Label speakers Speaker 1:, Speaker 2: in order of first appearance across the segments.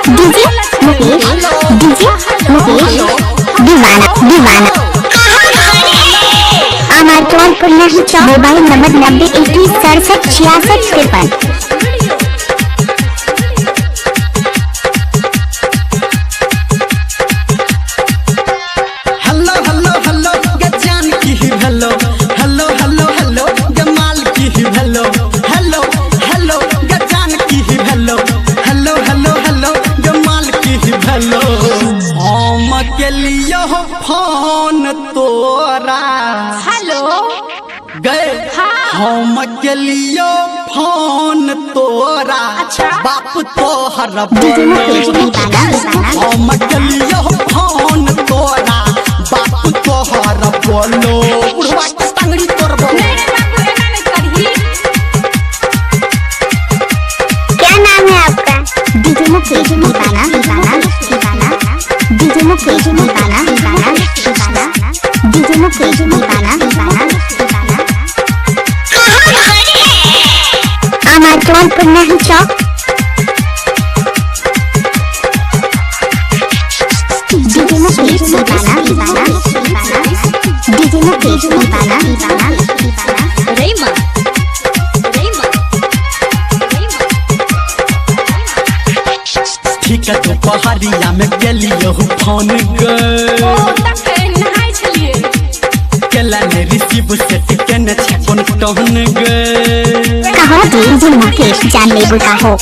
Speaker 1: DJ Mukesh, DJ Mukesh, दीवाना दीवाना। अमर टोल नहीं चौक। Mobile number 90 21 67 66 53।
Speaker 2: Hello hello hello गजान की hello, hello hello hello Jamal की हेलो, हेलो हेलो गजान की hello, hello hello hello Jamal की हेलो। हम के लिए फोन तोरा,
Speaker 3: हेलो
Speaker 2: गए।
Speaker 3: हाँ।
Speaker 2: हम के लिए फोन तोरा,
Speaker 3: अच्छा।
Speaker 2: बाप तोहर
Speaker 1: डीजे
Speaker 2: बोलो।
Speaker 1: मुकेश, दीवाना दीवाना।
Speaker 2: हम के लिए फोन तोरा, बाप तोहर बोलो। बुढ़वा के टंगड़ी तोड़बो।
Speaker 3: मेरे बाबू एना नहीं करही।
Speaker 1: क्या नाम है आपका? डीजे मुकेश, दीवाना दीवाना दीवाना। डीजे मुकेश, दीवाना दीवाना दीवाना। डीजे मुकेश, दीवाना दीवाना दीवाना। अमर टोल नहीं चौक। डीजे मुकेश, दीवाना दीवाना दीवाना। डीजे मुकेश, दीवाना दीवाना दीवाना।
Speaker 3: रैमा रैमा रैमा।
Speaker 2: ठीक है दोपहरिया में गेलियो फोन गे,
Speaker 3: ओ तखन नहाय छलिए।
Speaker 2: केला ने रिसीव सेट केने छै कोन टहन गे।
Speaker 1: कहो डीजे मुकेश जान ले बुका हो।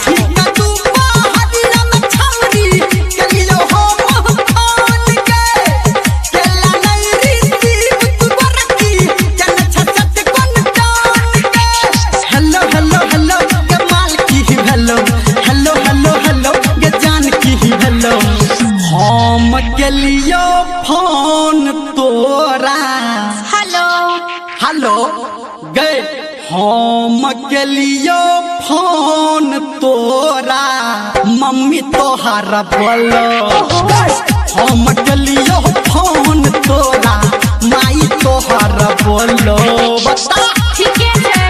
Speaker 2: हेलो हेलो हेलो कमाल की हेलो, हेलो हेलो हेलो गजान की हेलो। हम के लिए फोन तोरा,
Speaker 3: हेलो
Speaker 2: हेलो गए। हम के लिए फोन तोरा, मम्मी तोहर बोलो। हम के लिए फोन तोरा, माई तोहर बोलो। बता
Speaker 3: ठीके छै।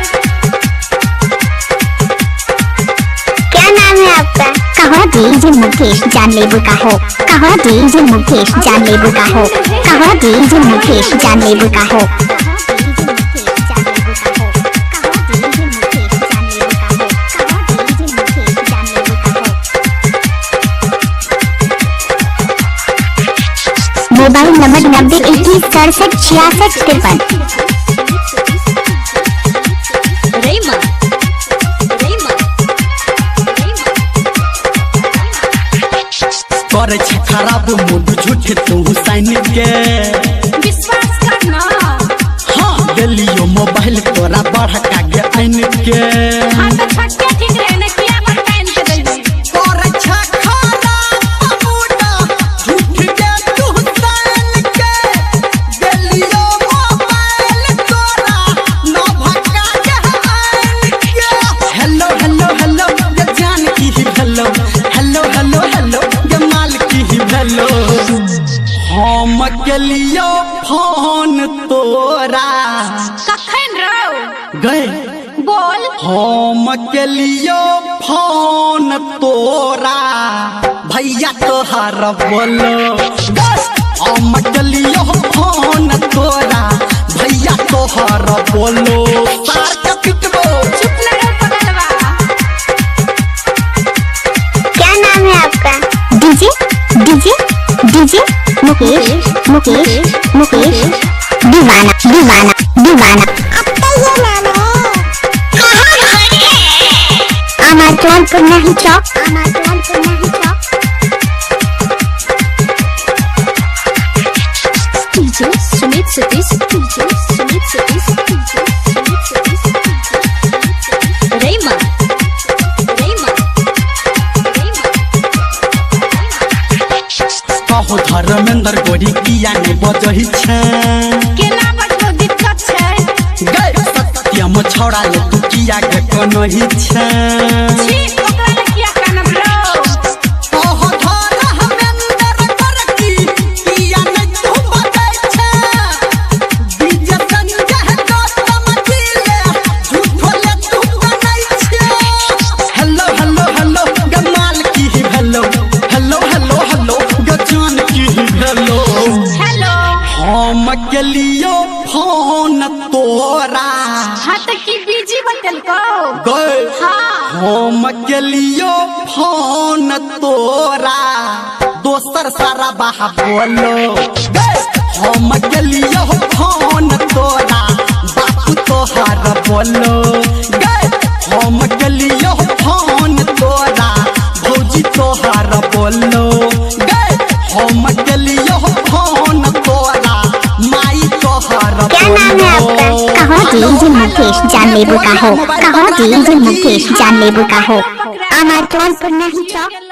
Speaker 1: क्या नाम है आपका? कहो डीजे मुकेश जान ले बुका हो। कहो डीजे मुकेश जान ले बुका हो। कहो डीजे मुकेश जान ले बुका हो। Mobile number 90 21 67 66 53।
Speaker 3: रैमा रैमा रैमा।
Speaker 2: करे छै खराब मूड झूठ तू साइन के,
Speaker 3: विश्वास करना।
Speaker 2: हाँ देलियो मोबाइल तोरा बढ़का के आइन के।
Speaker 3: हाँ तो छोटके ठीक रहे ने, किया बड़का आनि के देलही।
Speaker 2: करे छै खराब मूड झूठ के तू साइन के, देलियो मोबाइल तोरा न भका के आइन के। हेलो हेलो हेलो जान की hello, hello hello hello Jamal की हेलो। हम के लिए फोन तोरा,
Speaker 3: कखन रौ
Speaker 2: गए।
Speaker 3: बोल।
Speaker 2: हम के लिए फोन तोरा, भैया तोहर बोलो। हम के लिए फोन तोरा, भैया तोहर बोलो। सार के पिटबो।
Speaker 3: चुप न रहो पगलवा।
Speaker 1: क्या नाम है आपका? DJ DJ DJ Mukesh Mukesh Mukesh, दीवाना दीवाना दीवाना। आपका ये नाम है? अमर टोल नहीं चौक। अमर टोल नहीं चौक।
Speaker 3: DJ Sumit Satish, DJ Sumit Satish, DJ Sumit Satish. Raima Raima Raima.
Speaker 2: कहो धर्मेंद्र गोरी किया ने बजही छै,
Speaker 3: केना बजबो दिक्कत छै।
Speaker 2: गए सत्यम छौड़ा ले तू किया के कनही छै।
Speaker 3: छी ओकरा ले किया कानब रौ।
Speaker 2: कहो धर्मेंद्र गोरी किया ने तू बजै छै, डीजे संजय गौतम जी ले झूठो ले तू कनै छै। हेलो हेलो हेलो गमाल की हेलो, हम केलियो फोन तोरा दोसर सारा बाहा बोलो गे। हम केलियो फोन तोरा बापू तोहार बोलो गे। हम केलियो फोन तोरा भौजी तोहार बोलो गे। हम केलियो फोन तोरा माई तोहार।
Speaker 1: क्या नाम है आपका? कहो डीजे मुकेश जान लेबू का हो, कहो डीजे मुकेश जान लेबू का हो। हमार फोन पर नहीं तो